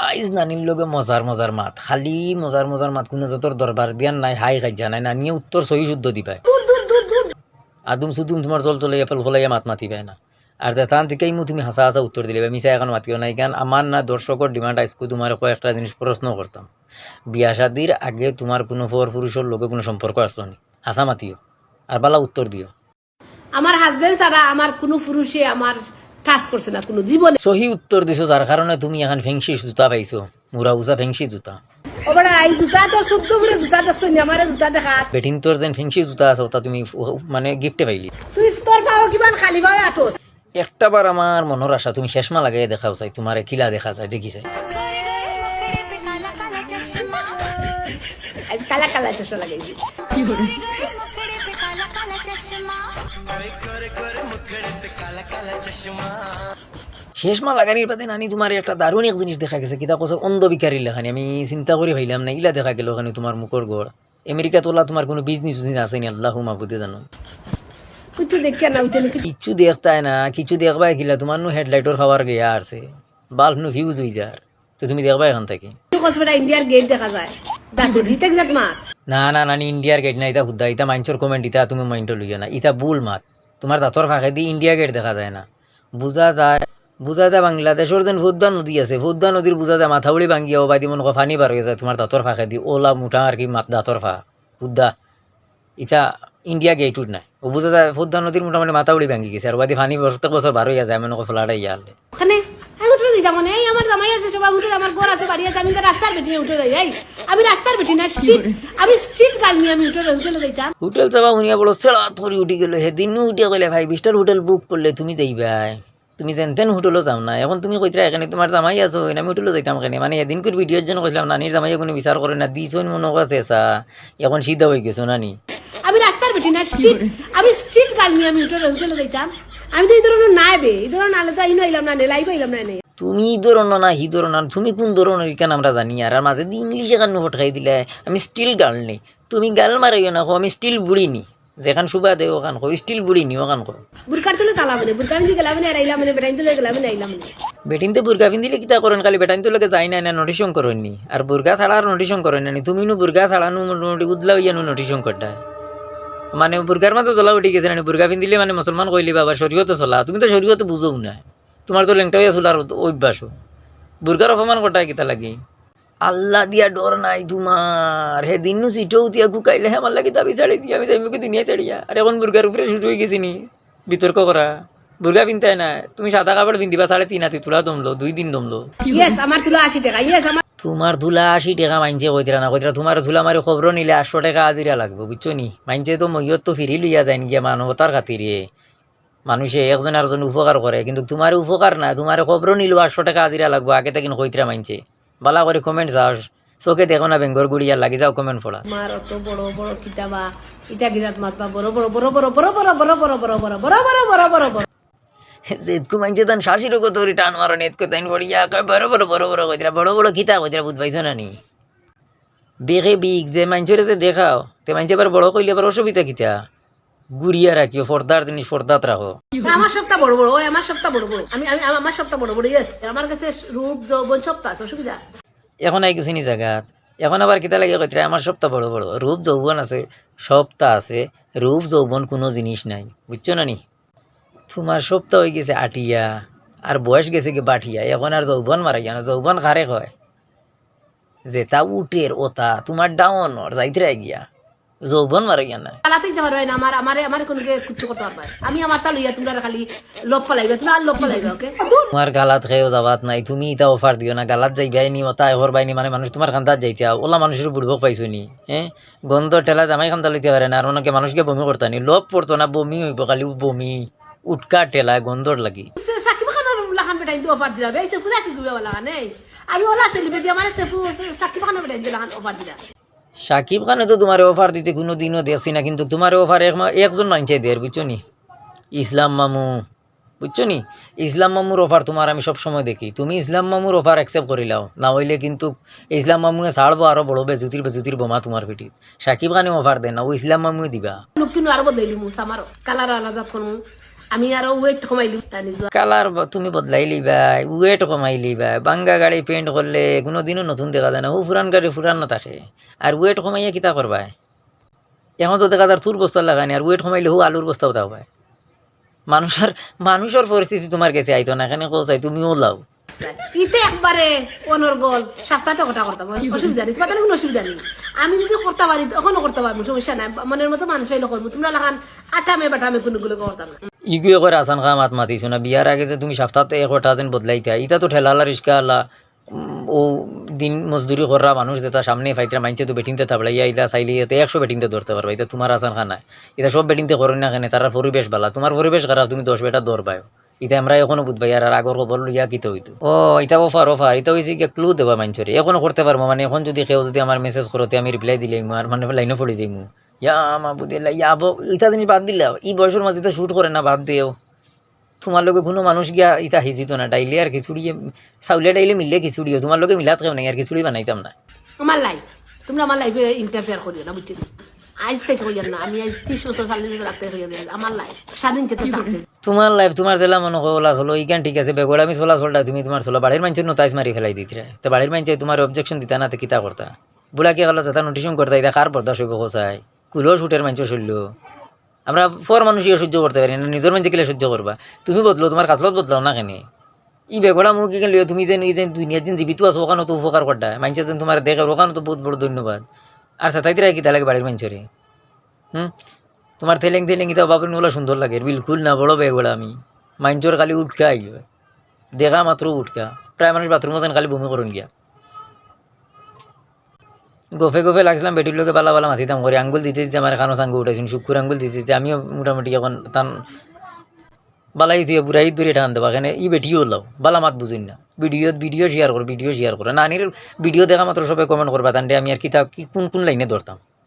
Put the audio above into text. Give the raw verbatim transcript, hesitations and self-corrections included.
আইজ নানির লগে মজার মজার মাত, খালি মজার মজার মাত, কুনু জাতর দরবার দিয়ার নাই, হাই খাইজা নাই, নানিয়ে উত্তর সহি শুদ্ধ দিবায়। আদুম সুদুম তুমার জল তলে এপেল খোলাইয়া মাত মাতিবায় না। আর যেতান জিকাইমু তুমি হাছা হাছা উত্তর দিলে, মিছা এখান মাতিও নাই। কারণ আমার না দর্শকর demand, আইজকু তুমারে কয়েকটা জিনিস প্রশ্ন করতাম। বিয়া শাদির আগে তুমার কুনু পর পুরুষর লগে কুনু সম্পর্ক আছলো নি? হাছা মাতিও, আর বালা উত্তর দিও। আমার husband ছাড়া আমার কুনু পুরুষে আমার touch করছে না কুনু জীবনে। সহি উত্তর দিছো, যার কারণে তুমি এখান ফেংশি জুতা পাইছো, মুরা উজা ফেংশি জুতা। ও বেটা, এই জুতা তোর চোদ্দ ফুটে জুতা দেখছো নি? আমারে জুতা দেখা। বেটিন্তর যেন ফেংশি জুতা আছে, ওটা তুমি ফ-, মানে gift এ পাইলি। তুই তোর পাও কিমান খালি পাও আটস। একটা বার আমার মনর আশা, তুমি চশমা লাগাইয়া দেখাও চাই, তুমারে কিলা দেখা যায়, দেখি চাই। আইজ কালা কালা চশমা লাগাইছি। চশমা লাগানির বাদে নানি তুমারে একটা দারুণ এক জিনিস দেখা গেছে, কিতা কছে অন্ধ ভিখারির লাখানি, আমি চিন্তা করি পাইলাম না, ইলা দেখা গেল ওখানে তুমার মুখর ঘর। আমেরিকাত ওলা তুমার কুনু business উজনেস আছে নি? আল্লাহ মাবুদে জানো। কিচ্ছু দেখে না, উঠে না, কিচ্ছু। কিচ্ছু দেখতায় না, কিচ্ছু দেখবায় কিলা, তুমার নু headlight অর power গেয়া আছে, bulb নু fuse অই যার, তো তুমি দেখবায় এখান থাকি। তুই কস বেটা India র gate দেখা যায়, দাঁতে দিতে যাক মা। না, না, না, নি India র gate না, ইতা হুদ্দা, ইতা মাইনষর comment, ইতা তুমি mind অ লইও না, ইতা ভুল মাত। তুমার দাঁতর ফাঁকেদি India gate দেখা যায় না। বুঝা যায়, বুঝা যায় বাংলাদেশর যেন পদ্মা নদী আছে, পদ্মা নদীর বুঝা যায় মাথাউড়ি ভাঙ্গিয়া ওবায়দি মনো কয় পানি বার অইয়া যায় তুমার দাঁতর ফাঁকেদি, ওলা মুটা আর কি মাত-, দাঁতর ফাঁক, হুদ্দা। ইতা India gate উট নায়। ও বুঝা যায় পদ্মা নদীর মোটামুটি মাথাউড়ি ভাঙ্গি গেছে, আর ওবায়দি পানি প্রত্যেক বছর বার অইয়া যায়, মনো কয় flood আইয়া হারলে। ওখানে আমি উঠে দিতাম মানে, এই আমার জামাই আছে, সবাই উঠে, আমার ঘর আছে, বাড়ি আছে, আমি তো রাস্তার বেটি উঠে যাই, এই আমি রাস্তার বেটি না, street, আমি street girl নিয়া আমি উঠে, উঠে যাইতাম। হোটেল চাবা হুনিয়া বড় সেড়াত করি উঠি গেল, হেদিন উঠিয়া কইলে, "ভাই, বিশটার হোটেল book করলে তুমি যাইবায়, তুমি যেন তেন হোটেলও যাও না।" এখন তুমি কইতরা, "এখানে তুমার জামাই আছে, আমি হোটেলও যাইতাম কেনে?" মানে, এদিনকুর video র জন্য কইছিলাম, "নানির জামাইয়ে কুনু বিচার করে না, দিছইন মনো কয় চেঁচা, এখন সিধা অই গেছো নানি।" আমি রাস্তার বেটি না, street, আমি street girl নিয়া আমি হোটেলে, হোটেলে যাইতাম। আমি তো এই ধরনর নায় বে, এই ধরনর নালে তো ইনো আইলাম না, নে, live আইলাম না, নে। তুমি ই ধরনর না, হি ধরনর না, তুমি কুন ধরনর ইখান আমরা জানি। আর, আর মাঝে দি English এখান ফটকাই দিলে, আমি street girl নি। তুমি গাল মারাইও না, কও আমি street বুড়ি নি। যেখান শুভা দেয় ওখান কও, street বুড়ি নি ওখান কও। বুরকার তলে তালা মানে, বুরকা পিন্দি গেলা মানে আর আইলা মানে, বেটাইন তলে গেলা মানে আইলা মানে। বেটিন্তে বুরকা পিন্দিলে কিতা করইন, খালি বেটাইন তলে যাইন না, না notice করইন নি। আর বুরকা ছাড়া আর notice করইন না নি। তুমি নু বুরকা ছাড়া নু মোটামুটি উদলা অইয়া নু notice করতায়। মানে বুরকার মাঝে জ্বলা উঠি গেছে না নি, বুরকা পিন্দিলে মানে মুসলমান কইলে বাবা শরীয়তে চলা। তুমি তো শরীয়তে বুঝো না। তুমার তো লেংটা অইয়া চলার অভ্যাস। বুরকার অপমান করতায় কিতা লাগি? আল্লাহ দিয়া ডর নাই তুমার? হেদিন নু সিটো উঠিয়া কুকাইলে হে আমার লাগি দাবি ছাড়ি দিয়া আমি যাইমু কি দুনিয়া ছাড়িয়া? আর এখন বুরকার উপরে শুরু অই গেছে নি বিতর্ক করা। বুরকা পিনতায় না, তুমি সাদা কাপড় পিন্দিবা, সাড়ে তিন আতি তুলা দমলো, দুই দিন দমলো। Yes, আমার তুলা আশি টেকা, yes, আমার তুমার তুলা আশি টেকা মাইনষে কইতরা না, কইতরা তুমার তুলা মারি কবরো নিলে আটশো টেকা হাজিরা লাগবো, বুঝছো নি? মাইনষে তো মইয়ত তো ফিরি লইয়া যাইন গিয়া মানবতার খাতিরে। মানুষে একজন আরজন উপকার করে, কিন্তু তুমারে উপকার না, তুমারে কবরো নিলেও আটশো টেকা হাজিরা লাগবো, আগে থাকি কইতরা মাইনষে। বালা করি comment চাও, চোখে দেখো না বেঙ্গর গুড়ি আর লাগি যাও comment পড়া। আমার অত বড় বড় কিতাবা, ইটা কিতাত মাতবা বড় বড়, বড় বড়, বড় বড়, বড় বড়, বড় বড়। যেতকু মাইনষে তান শাশির কত করি টান মারো, এতকু তাইন পড়িয়া কয় বড় বড়, বড় বড় কইতরা, বড় বড় কিতা কইতরা, বুঝ পাইছো না নি? দেখে বিগ যে মাইনষরে যে দেখাও, তে মাইনষে আবার বড় কইলে আবার অসুবিধা কিতা? গুড়িয়া রাখিও, পর্দার জিনিস পর্দাত রাখো। না, আমার সবটা বড় বড়, ওই আমার সবটা বড় বড়। আমি, আমি, আমার সবটা বড় বড়, yes। আমার কাছে রূপ, যৌবন সবটা আছে, অসুবিধা। এখন আই গেছি নি জাগাত। এখন আবার কিতা লাগে কইতরা, আমার সবটা বড় বড়। রূপ, যৌবন আছে, সবটা আছে। রূপ, যৌবন কুনু জিনিস নাই। বুঝছো না নি? তুমার সবটা অই গেছে আটিয়া, আর বয়স গেছে গি বাটিয়া। এখন আর যৌবন মারাইয়া না, যৌবন কারে কয়? যেটা উঠের ওটা তুমার ডাউন অর যাইতরা গিয়া, যৌবন মারাইয়া না। গালাত দিতে পারবায় না, আমার, আমারে, আমারে কুনু কে কিচ্ছু করতে পারবায় না। আমি আমারটা লইয়া তুমরারে খালি লব ফালাইবা, তুমরা আর লব ফালাইবা, okay? তুমার গালাত কেউ যাবাত নাই, তুমি ইতা offer দিও না, গালাত যাইবায় নি, ওটা করবায় নি, মানে মানুষ তুমার কান্দাত যাইতা, ওলা মানুষরে বুড়বক পাইছো নি, হ্যাঁ? গন্ধর ঠেলা জামাই কান্দা লইতে পারে না, আর অনেকে মানুষকে বমি করতা নি, লব পড়তো না, বমি অইবো, খালি বমি, উটকা ঠেলা, গন্ধর লাগি। সে সাকিব খানর লাখান বেটাইন্তে offer দিলা, বে, সে ফুলা কি করবে ওলা খান, এই? আমি ওলা celebrity, আমারে সে ফু-, সে সাকিব খানর বেটাইন্তে লাখান offer দিলা। সাকিব খানে তো তুমারে offer দিতে কুনু দিনও দেখছি না, কিন্তু তুমারে offer এক মা-, একজন মাইনষে দের, বুঝছো নি? ইসলাম মামু, বুঝছো নি? ইসলাম মামুর offer তুমার আমি সব সময় দেখি। তুমি ইসলাম মামুর offer accept করিলাও, না অইলে কিন্তু ইসলাম মামুয়ে ছাড়বো আরো বড় বেজুতির বেজুতির বোমা তুমার পিঠিত। সাকিব খানে offer দেয় না, ও ইসলাম মামুয়ে দিবা। Look কিন্তু আরো বদলাই দিমু, সামারো। Colour আলাদা করমু। আমি আরো ওয়েট কমাইলিমু, জানি তো। কালার ব-, তুমি বদলাই লিবায়, ওয়েট কমাই লিবায়। বাঙ্গা গাড়ি পেইন্ট করলে কুনুদিনও নতুন দেখা যায় না, অউ পুরান গাড়ি পুরান না থাকে। আর ওয়েট কমাইয়া কিতা করবায়? এখন তো দেখা যার তুর বস্তার লাখান, আর ওয়েট কমাইলে হউ আলুর বস্তাও থাকবায়। মানুষর, মানুষর পরিস্থিতি তুমার গেছে আইতো না, কেনে কও চাই, তুমিও লাও। ইতে একবারে অনর্গল, সপ্তাহে কথা করতাম, অসুবিধা নেই, তুমার তাইলে কুনু অসুবিধা নেই। আমি যুদি করতাম পারি, অখনো করতাম পারমু, সমস্যা নাই। মনর মতো মানুষ অইলে করমু, তুমরার লাখান আটামে বাটামে কুনুগুলো করতাম না। ইগুয়ে কয় আসান খাম আত মাতিছো না, বিয়ার আগে যে তুমি সপ্তাহে একটা যেন বদলাইতা, ইতা তো ঠেলাআলা, রিস্কাআলা, উম, অউ দিন মজদুরি কররা মানুষ যেতা সামনে পাইতরা, মাইনষে তো বেটিন্তে থাবড়াইয়া ইলা চাইলে ইতা একশো বেটিন্তে ধরতে পারবা, ইতা তুমার আসান খাম নায়। ইতা সব বেটিন্তে করইন না কেনে, তারার পরিবেশ ভালা, তুমার পরিবেশ খারাপ, তুমি দশ বেটা ধরবায়। ইতা আমরা অখনো বুঝবায়, আর, আর আগর খবর লইয়া কিতা অইতো। ও, ইতা অফার, অফার, ইতা অইছে গিয়া ক্লু দেওয়া মাইনষরে। অখনো করতে পারমু, মানে, অখন যুদি কেউ যুদি আমার মেসেজ করো, তে আমি রিপ্লাই দিলাইমু, আর মানে লাইনো পড়ি যাইমু। ইয়া মা বুদে লা, ইয়া ব-, ইতা জিনিস বাদ দিলাও। ই বয়সর মাঝে ইতা শুট করে না, বাদ দেও। তুমার লগে কুনু মানুষ গিয়া ইতা হিজিতো না, ডাইলে আর খিচুড়ি, চাউলে ডাইলে মিললে খিচুড়িও, তুমার লগে মিলাত কেউ নাই, আর খিচুড়ি বানাইতাম না। আমার লাইফ, তুমরা আমার লাইফে ইন্টারফেয়ার করিও না, বুঝছো নি? আইজ থাকি কইয়ার না, আমি আইজ ত্রিশ বছর, চল্লিশ বছর আগ থাকি কইয়ার, আইজ আমার লাইফ, স্বাধীন চেতা থাকতে। তুমার লাইফ, তুমার যেলা মনে কয় অলা চলো, ইখান ঠিক আছে, বেগড়ামি চলা চলতা তুমি তুমার চলা, বাড়ির মাইনষর নতাইজ মারি ফেলাই দিতরা। তে বাড়ির মাইনষে তুমার অবজেকশন দিতা না, তে কিতা করতা? বুড়া কি গেল যেতা নোটিশন করতা, ইতা কার বরদাস্ত অইবো কও চাই? কুলো শুটের মাইনষর শল্য। আমরা পর মানুষ ইয়া সহ্য করতে পারি না, নিজর মাইনষে কিলা সহ্য করবা? তুমি বদলো, তুমার খাছলত বদলাও না কেনে? ই বেগড়া মুখ ইখান লইয়া তুমি যেন, ই যেন দুনিয়ার দিন জীবিত আছো, অখানো তো উপকার কররায়। মাইনষে যেন তুমারে দেখের, অখানো তো বউত বড় ধন্যবাদ। আর সাতাইতরায় কিতা লাগে বাড়ির মাইনষরে? হুম? তুমার থেলেং থেলেং ইতা বাপরে অলা সুন্দর লাগে, বিলকুল না, বড় বেগড়া আমি। মাইনষর খালি উটকা আইলো। দেখা মাত্র উটকা। প্রায় মানুষ বাথরুমো যাইন খালি বমি করইন গিয়া। গফে গফে লাগছিলাম বেটির লগে বালা বালা মাতিতাম করি, আঙ্গুল দিতে দিতে আমার কানো চাঙ্গু উঠাইছইন, শুক্কুর আঙ্গুল দিতে দিতে আমিও মোটামুটি অখন তান বালাই দিয়া বুড়াই দূরে টান দেবা, কেনে ই বেটিও লাও, বালা মাত বুঝইন না। ভিডিও, ভিডিও শেয়ার কর, ভিডিও শেয়ার কর। নানির ভিডিও দেখা মাত্র সবে কমেন্ট করবা, তানরে আমি আর কিতা, কি, কুন, কুন লাইনে ধরতাম?